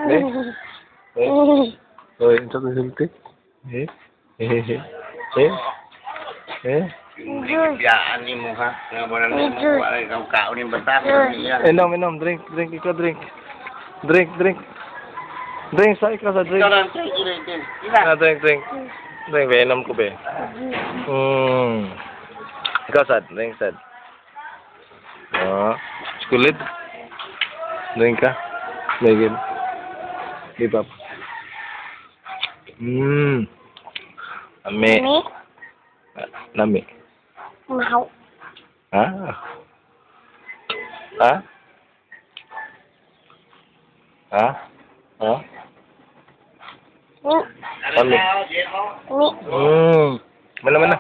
Eh? Eh? Oy, unsa to sulti? Eh? Eh? Eh? Eh? Biyaan ni mo ha. Nga wala na mo wala kang kaon ni bata. Inom, inom, drink, drink, ikaw drink. Drink, drink. Drink sa ikaw sa drink. Ikaw lang, drink, drink, drink. Ah, drink, drink. Drink, be, inom ko be. Ikaw sad, drink sad. Ah, kulit. Drink ka. Megin. Give up. Ami. Mi. Nami. Mau. Ha? Ha? Ha? Ha? Mi. Ami. Mi. Mana mana?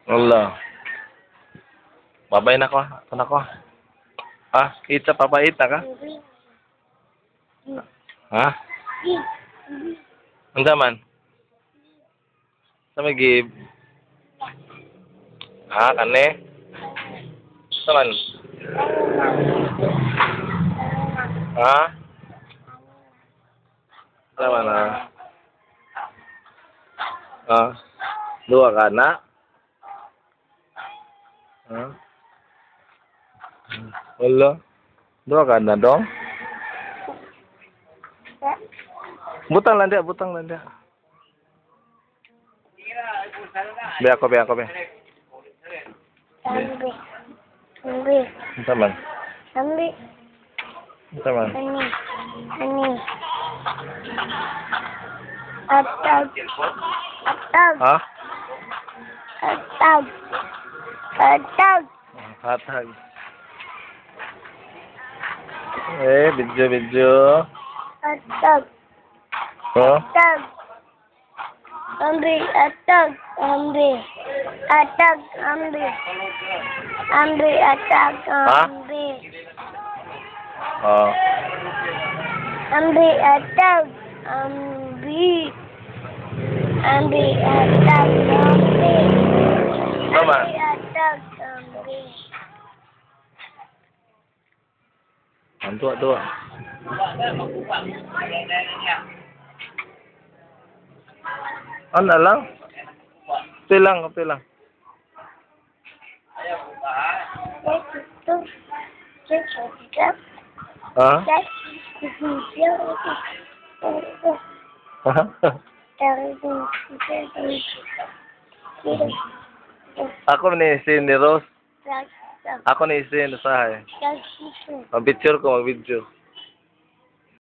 Allah. Babay na ko. Ito na ko. Ah, eat sa papa, eat na ka? Ha? Unsa man? Sa may give? Ha, kani? Sa man? Ha? Sa man ha? Ha? Duha ka na? Ha? Wala. Duha ka na dong? Butang lang dia, butang lang dia. Be ako, be ako, be. Ambi. Ambi. Unsa man? Ambi. Unsa man? Ani. Ani. Atag. Atag. Ha? Atag. Atag. Hatag. Eh, video, video. Atag. Oh? Atag. Ambi. Atag. Ambi. Atag. Ambi. Ambi. Atag. Ha? Ambi. Oh. Ambi. Atag. Ambi. Ambi. Atag. Ambi. Tama. Ambi. Atag. Ambi. Ang duha, duha. Ano lang? Kape lang, kape lang. Ha? Ako ni si ni Rose. Ako ni si usahay. Mag-picture ko, mag-video.